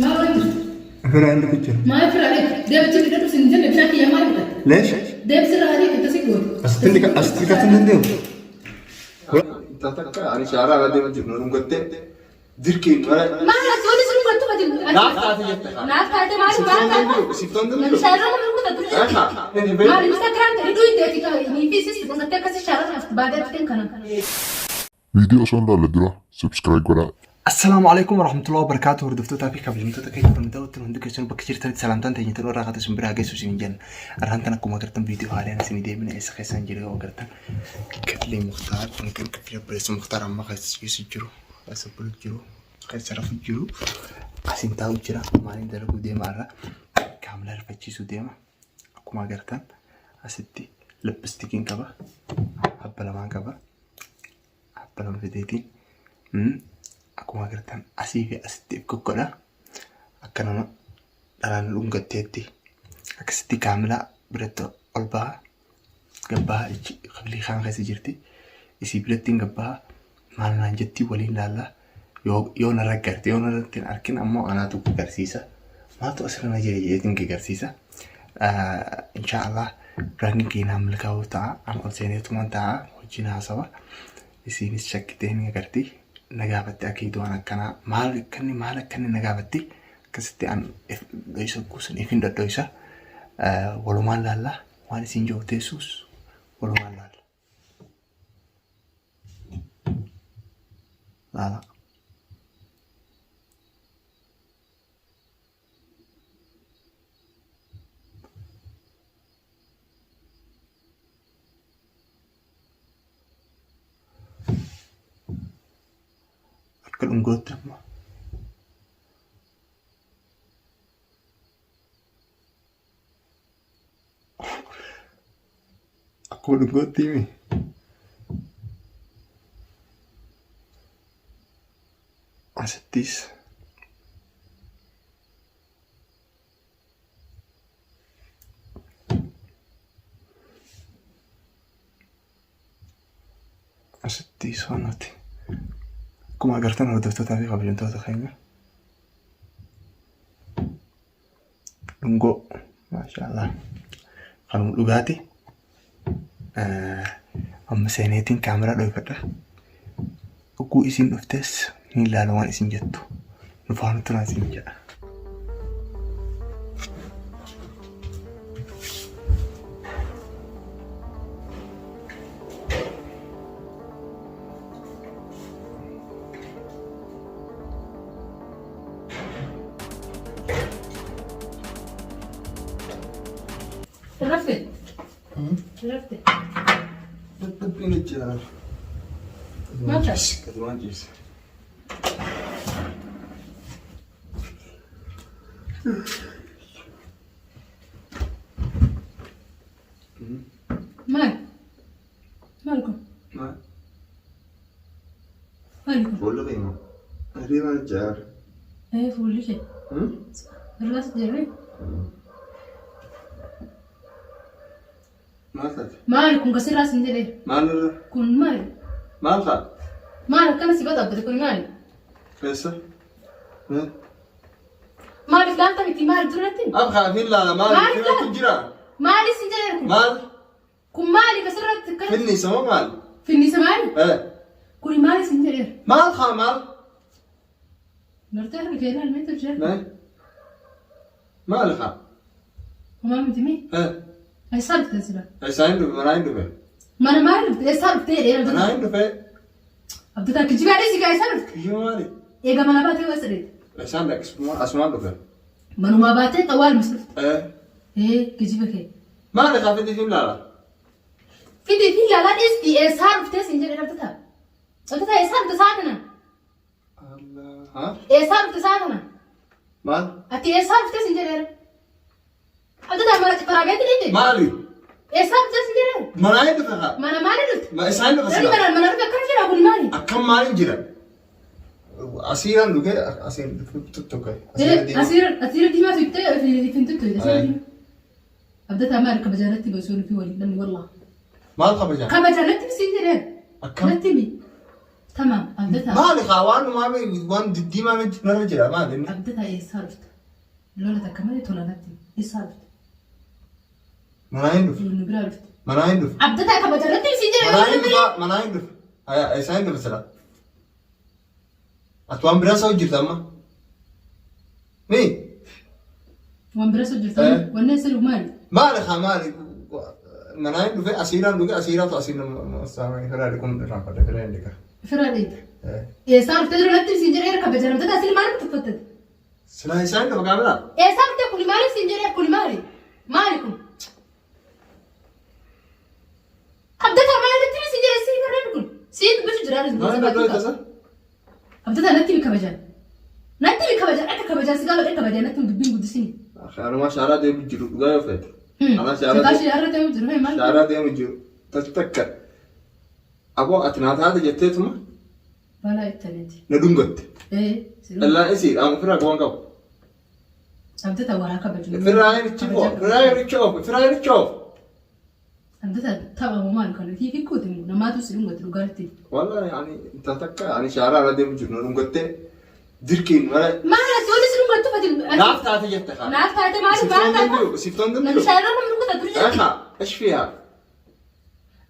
Maal waliin? Ofirraa hin dhiqu jira. Maal ofirraa dhiqu? Deemsi dhiqadhu sin jenne bishaan kiyya maal dhiqatte? Leesh? Deemsi irraa dhiqu tasi goote. Asitti dhiqa asitti dhiqachuu hin danda'u. Takka ani shaaraa irra deema jiru dhungattee dirqiin mara. Maal ati wali sun gattu ati. Naaf taate jette. Naaf taate maal maal taate? Siif ta'uu hin danda'u. Bishaan irra nama dhugata ture. Maal Instagram ta'e hidhuu hin ta'e ni fi sis dhungattee akkasi shaaraa naaf baatee dhufteen kana. Viidiyoo osoo hin laalle dura subscribe godhaa. Assalaamu alaikum warahmatullahi wabarakatuh hordoftootaa fi kabajamtoota keenya kan ta'utti hundi keessan bakka jirtanitti salaamtaan teenya ta'uu irraa kaatu isin biraa geessu isin jenna. Arraan tan akkuma agartan viidiyoo haalaan isin deebina eessa keessan jiru yoo agartan kifli Muktaar kan kifli obboleessa Muktaar amma keessa ciisu jiru keessa bulu jiru keessa rafu jiru asiin taa'u jira maaliin dalaguu deema irra kaamilaa rifachiisuu deema akkuma agartan asitti lippistikiin qaba habba lamaan qaba. Abba lama fideetiin akkuma agartan asii fi asitti if goggodha. Akka nama dhalaan dhungatteetti akkasitti kaamilaa biratti ol baha. Gabbaha kiflii kaan keessa jirti. Isii biratti hin gabbaha. Maal naan jetti waliin laalla. Yoo narra garte yoo narratti hin arkin ammoo anaatu garsiisa. Maaltu asirra na jira jedheetiin garsiisa. Inshaallah piraankiin keenyaa milkaa'uu ta'a. An ol seeneetumaan ta'a hojiin haasawa. Isiinis shakkitee ni agarti. Na gaafatti akiitu waan akkanaa maal akkanni maal akkanni na gaafatti akkasitti an if dhoysa kuusan ifin dhodhoysa. Walumaan laalla waan isiin jiru teessuus walumaan laalla. Laala. Akka dhungootti amma. Akkuma dhungootti himi. Asittis. Asitti sonooti. Akkuma agartan hordoftootaa fi kabajamtoota keenya. Dhungoo maashaallah kanuma dhugaati. Amma seeneetiin kaameraa dhoyfadha. Oguu isin dhuftes ni ilaala waan isin jettu. Nu faana turaa isin jedha. Rafte. Rafte. Dadhabbiin jira. Maal taate? Gadi waan ciise. Maal? Maal kun? Maal? Maal kun? Fuulli kee moo? Hirriibaan jira. Ee fuulli kee. Irras jirri. Maal taate? Maal kun kasirraas hin jedhee? Maal irra? Kun maal? Maal ta'a? Maal akkana si baxabbate kun maali? Eessa? Maaliif laanta miti maal duratti? Abkaa fi laala maal? Maal Firra kun jira. Maali si jedhee kun? Maal? Kun maali kasirratti akkana? Finniisa moo maal? Finnisa maali? Eh. Kuni maali si jedhee? Maal haa maal? Gartee harka kee ilaali meetu jira? Mee? Maal haa? Homaa miti mi? Eh. Eessaa dhufte sila? Eessaa hin dhufe? Manaa hin dhufe? Mana maali dhufte? Eessaa dhufte jedhee Manaa hin dhufe? Abdataa kijibaa dhiisi gaa eessaa dhufte? Kiyyoo maali? Eega mana baatee eessa dheete? Eessaan dhaqe? Asumaan dhufe. Manumaa baatee xawwaal mis dhufte. Eh. Ee kijiba kee. Maal haa fidii fi laala? Fidii fi ilaalaa dhiisti eessaa dhuftee siin jedhee abdataa. Abdataa eessaa dhufte saa kana? Allah. Eessaa dhufte saa kana? Maal? Ati eessaa dhuftee siin jedheera? Abdataa mana cifaraa beetti dhiite? Maali? Eessaa dhuftee siin jedheera? Manaa hin dhufe haa? Mana maali dhufte? Ma isaan dhufe Namni sila? mana mana dhufe akkana jedha kun maali? Akkam maaliin jira? Asiiraan dhufe asiin dhufe tuttuqe. Asiira asiira diimaa tuqxee ifin tuttuqe asiira diimaa. Abdataa maali kabajaa natti basuu fi waliin namni wallah. Maal kabajaa? Kabajaa natti siin jedheera. Akkam? Natti himi. Tamaam abdataa. Maali kaa waan maami waan diddiimaa miti narra jira maali inni? Abdataa eessaa dhufta? Lola takka malee tola natti. Eessaa dhufte? Manaa hin dhufe. Nu biraa dhufte. Manaa hin dhufe. Abdataa kabaja irratti si jira Manaa yoo hin namni. dhufa manaa hin dhufe. Aya eessaa hin dhufe sila? Ati waan biraa sa'u jirta amma. Ni Waan biraa soo jirta. Eh. Wanni as jiru maali? maali kaa maali? Manaa hin dhufe asiiraan dhufe asiiraatu asiin nama saamanii firaa dhiquun irraanfadhe firaa hin dhiqa. Firaa dheeta. Eessaa dhuftee dura natti siin jedhee kabaja namtota asin maaliif tuffattati? Silaa eessaa hin dhufe kaameraa? Eessaa dhuftee kuni maali siin jedhee kuni maali? Maali kun? Abdataa maali natti siin jedhee siin barreedu kun? Siin dubbachuu jira Maal irra dho'e tasa? Abdataa natti mi kabajaan? Natti mi kabajaan akka kabajaan si gaafadhe kabajaan natti mi dubbiin guddisini. Anuma shaaraa deemu jiru dhugaa yoo feete. Anaa shaaraa Sataa shaaraa deemu jiru hee maal? shaaraa deemu jiru. Takka aboo ati naa taate jetteetuma Balaa ittaniiti. na dhungatte. Ee. Dhallaan isii aan ofirraa qaban qabu. Abdataa waraa kabaju. Ofirraa hin ichi ofirraa hin ichi of ofirraa hin ichi of. Abdataa taphamu maal kana fi fikkuuti immoo namaatu si dhungate dhugaatti. Wallahi ani inta takka ani shaaraa irra deemu jiru na dhungattee dirqiin malee. Maal ati wanti si dhungattu fati. Naaf taate jette kaa. Naaf taate maali Siftoon maal taate? danda'u siftoon Namni danda'u. shaarraa nama dhungata dur jirti. Eha ايش فيها؟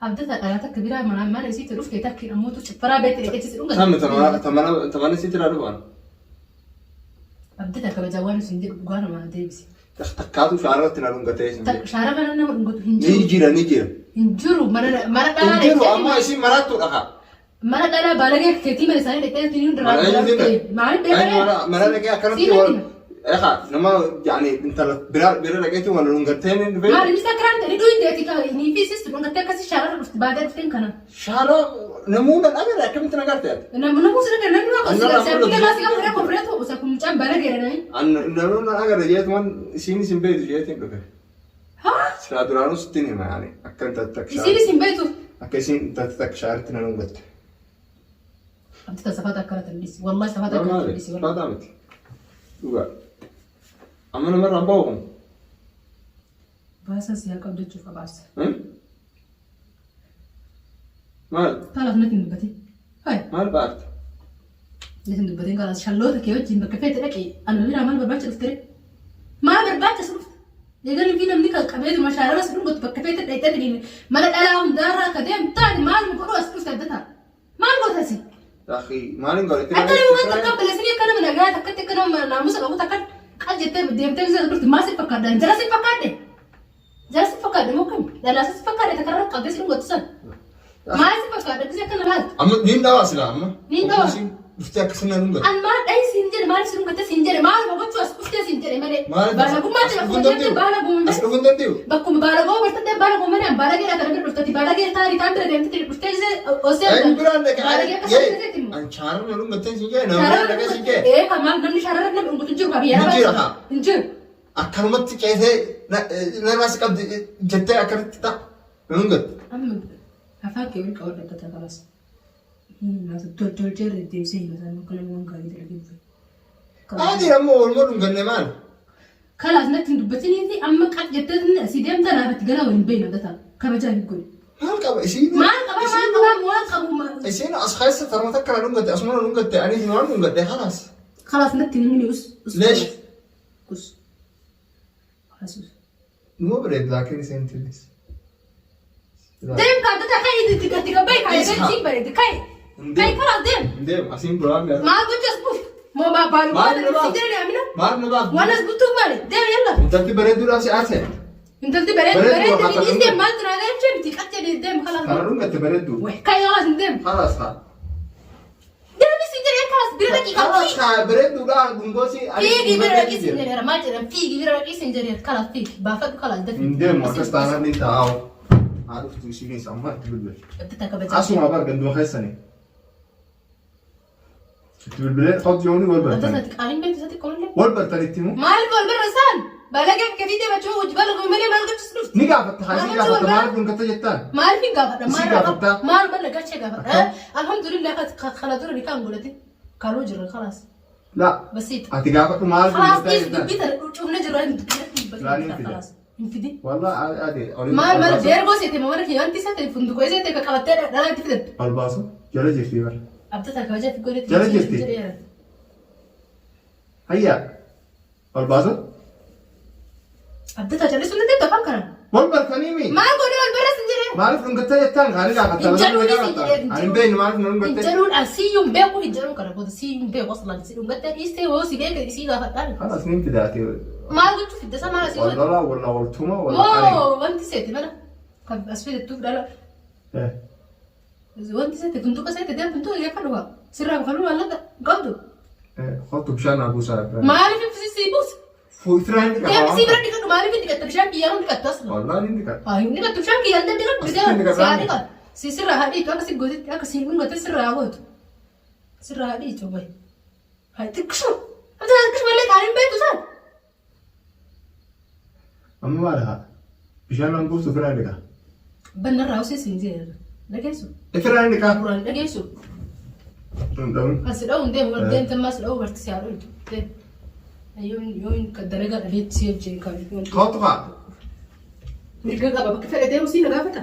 Abdataa dhalaa takka biraa mana mana isiitti dhufte takki ammoo ciffaraa beekte dhaqeetti si dhungate. تم تمام تمام تمام نسيت الألوان. Abdataa kabajaa waan isin jedhu dhugaa namaa deebisi. Takkaatu shaarratti na dhungatee isin jedhe. Shaara mana nama dhungatu hin Ni jiru. jira ni jira. Hin jiru mana mana dhalaa Hin jiru ammoo isin marattuudha kaa. Mana dhalaa baalagee keetii mana isaanii dhaqxee hin Mana eenyu duraa. Maaliif beekamee? Mana dhaqee akkanatti wal eegaa nama yaani intala bira bira dhaqeetti wal dhungattee ni dhufe. Maali inni sakkaraan ta'e dhidhuu hin deeti ni fi sis dhungattee akkasii shaararra dhufti baadee dhufteen kana. Shaara namuuna dhagara akkamitti nagartee ati? Namni sirra kan namni waa Annarraa qosi mul'atu. nama si qabu konfireetu osa kun mucaan baalagee dha. Namuuna dhagara jeetuman isiin isin beektu jeetiin dhufe. Haa? Silaa duraanuu sittiin hima yaani akka intalli takka Isiin isin beektu. akka isiin intalli takka shaaritti na dhungatte. Abdita safaata akkana tandisi. Wallahi safaata akkana Maali? tandisi. Faataa miti. Dhugaa. Amma namarraa hin bahu kun. Baasa siyaa qabdu jechuuf abaarsa. Maal? Kalaas natti hin dubbatin. Hai. Maal baarte? Natti hin dubbatin kalaas shalloota kee wajjin bakka feete dhaqee ana biraa maal barbaacha dhufte ree? Maal barbaacha si dhufte? Eegan fi namni kan qabeetu mashaarara si dhungatu bakka feete dhaqxee dhaqee mana dhalaa hundaarraa akka deemu taate maal nu godhu as dhufte adda ta'a. Maal goota si? Akhi maal hin godhe? Akka nama waan takka balleessanii akka nama nagaa takkatti akka nama naamusa qabu takka qal jettee deemtee bisa dhufte maal si fakkaadha? Jara si fakkaadhe? Jara si fakkaadhe moo kami? Dhalaa si fakkaadhe takka irra qabdee si dhungatu san. Maal si fakkaadha? Gisee akkana laaltu. Amma niin dhawaa silaa amma. Niin dhawaa. Dhuftee akkasii na dhungate. An maal dhahi siin jedhe maal si dhungatte siin jedhe maal gochuu as dhuftee siin jedhe malee. Maal Baalagummaa as jira dhufuu hin akkuma jette danda'u? baalagummaa. As dhufuu hin danda'u? Bakkuma baalagoo bartattee baalagoo malee an baalagee dha kana bira dhuftati baalagee taari taan bira deemtee dhuftee gisee osee. Eenyu biraan dhaqee? Baalagee akka sana immoo. An shaarra na dhungattee siin jedhe nama biraan dhaqee siin jedhe. Ee kan maal namni shaararra namni dhungatu hin jiru kan biyya Hin jira haa. Hin jiru. Akkanumatti ceetee narraa si qabdi jettee akkanatti ta'a. Na dhungatte. Amma afaan kee wal qabadhu akka kalaas. Tolchee deddeebisee hin mataan akka nama waan gaarii dalagee dhufe. Adii ammoo walumaa dhunganne maal? Kalaas natti hin dubbatinii fi amma qat jettee asii deemta naaf itti galaa waliin beekna gataa kabajaa hin godhe. Maal qaba isiin? Maal qaba maal qaba waan qabu Isiin as keessa tarma takka na dhungatte asuma na dhungatte anis waan dhungadhe kalaas. Kalaas natti hin himini us. Leesh. Us. Kalaas us. Numa bareedu laakiin isiin tilis. Deem kaatata kai itti gadi gabbai kai siin bareedi kai. Kai kalaas deem. Deem asiin biraan mi'a. Maal gochas buf. Moo baalu Maal na baaf? si jedhani amina. Maal na baaf? Waan as buttuuf maali? Deem yalla. Intalti bareeduudhaaf si aase. Intalti bareedu Bareedu bareedu waa ni haa deem maal turaa galchee miti qaccee deem kalaas. Kana dhungatte bareedu. Kai kalaas hin deem. Kalaas haa. Deem si jedhee kalaas bira dhaqii Kalaas qabdi. haa bareeduudhaa dhungoosi. Fiigi bira dhaqii sin jedheera maal jedhan fiigi bira dhaqii sin jedheera kalaas fiigi baafadhu kalaas dafi. Hin deemu akkas taanaan ni taa'u. Haa dhuftu isiinis amma itti bilbile. Itti takka bajaa. Asuma bar ganduma keessanii. Itti bilbilee hojii yoomni wal Adda bartanii. isaatti qaaliin beektu isaatti qomallee. Wal bartanitti immoo. Maal wal barra isaan? Balagee akka fiitee bachuu hojii balagoo malee maal gochis dhufti? Ni gaafatta haa isii Maal gaafatta wal maal dhungatta jettaan. Maal fin gaafadha? Isii Maal gaafattaa? maal maal gachee gaafadha? Alhamdulillah kana dura ni kan godhate. Kaloo jirra kalaas. Laa Basiit. ati gaafadhu maal Kalaas dhungatta dhiis jettaan. dubbii tana cufne jirra hin dubbii Laaliin fide. kalaas. Hin fidin. Wallah adi Maal maal deergoo seete mana kee wanti seete funduqoo seete ka qabattee dhalaa itti fidattu. Ol baasu jala jirti bara. Abdataa kabajaa fi godhetti. Jala jirti. Hayya. Ol baasu. Abdataa callisuu ni dandeettu afaan kanaan. Wal bartanii mi? Maal godhee wal barreessi hin jedhee? Maaliif dhungattee jettaan kaanii gaafatta? Hin jedhuun hin jedhee. Ani hin beeknu maaliif na dhungattee? Hin jedhuun an siyyuun beeku hin jedhuun kana booda siyyuun beeku aslaan si dhungattee dhiistee hoo si beeke isii gaafadhaan. Kanas ni fidaati. Maal gochuu fidda isa maal asii Wal godhe? lolaa wal wal tuma wal ari'a. Moo wanti seeti mana kan as fidettuuf dhala. Wanti seeti tuntuqa seeti deem tuntuqa geeffadhu kaa sirraa kafaluu maallaqa qabdu. Kottu bishaan naa buusaa. Maaliif si buusa? Fuulduraan ni Deem qaba. si bira dhiqadhu maaliif hin dhiqatta bishaan kiyyaa hin dhiqattu asla. Wallaan hin dhiqadhu. Haa hin dhiqattu bishaan kiyyaa hin dhiqattu Asitti hin si haa dhiqataa? dhiqattu. Si sirraa haa dhiitu akka si gootetti akka si dhungate sirraa haa gootu. Sirraa haa dhiitu wayi. Haa xiqqishu. Ati xiqqishu malee qaanii hin beektu isaan. Amma maal haa? Bishaan naan buustu ofirraa hin dhiqaa. Bannarraa hosii siin jedhe. Dhageessu. Ofirraa hin dhiqaa. Duraan dhageessu. Hin dhawin. Kan si dha'u hin deemu bar deemte ammaa si dha'u barti si haa dhuytu. Deem. Yoon yoon kan dalagaa dhabeetti si wajjin kan. Kootu kaa. Mirga qaba bakka fedhe deemu si na gaafata.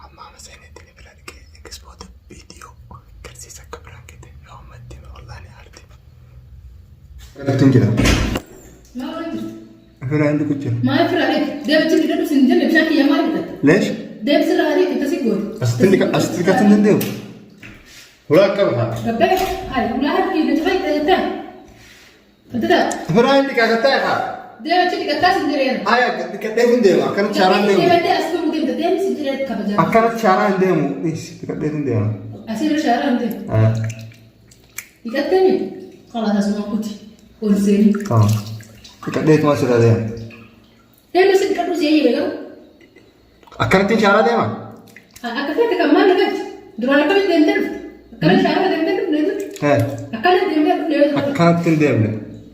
Hammaama seenetti ni bira dhiqee eegas booda viidiyoo garsiisa akka biraan kete yoo amma itti hime wallahi ni aarti. Ittiin jira. Maal waan jirtu? Ofirraa hin dhiqu jira. Maal ofirraa dhiqu? Deemti dhiqadhu sin jenne bishaan kiyya maal dhiqatta? Leesh. Deemsi irraa dhiqu tasii goote. Asitti dhiqa asitti dhiqachuu hin danda'u. Ulaa qaba haa. Gabbee hayi ulaa harki na cufaa jettaa. Fadada. Ofirraa hin dhiqaa gattaa haa. Deema achi dhiqattaa sin jedheera. Haya dhiqadhee hin deemu akkanatti shaaraan deemu. Deematee as kun deemte deemsi sin jedhee kabajaa. Akkanatti shaaraan hin deemu dhiisi dhiqadhee hin deema. Asii bira shaaraan deemu. Dhiqattee mi? Kalaas asuma kuti. Ol seeni. Tamam. Dhiqadheetuma asirra deema. Deemsi si dhiqadhu si eeyyame garuu. Akkanatti shaaraa deema. Akka feete kan maal nagatti? Duraan akkamitti deemtee dhufte? Akkana shaaraa deemtee dhufte? Akkana deemtee dhufte? Akkanatti hin deemne.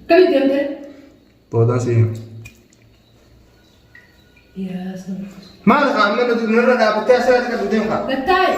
Akkamitti deemtee? Boodaan si hima. Yaa sababa. Maal haa amma nuti nurra dhaabbattee asirraa dhiqadhu deemu haa. Gattaa'e.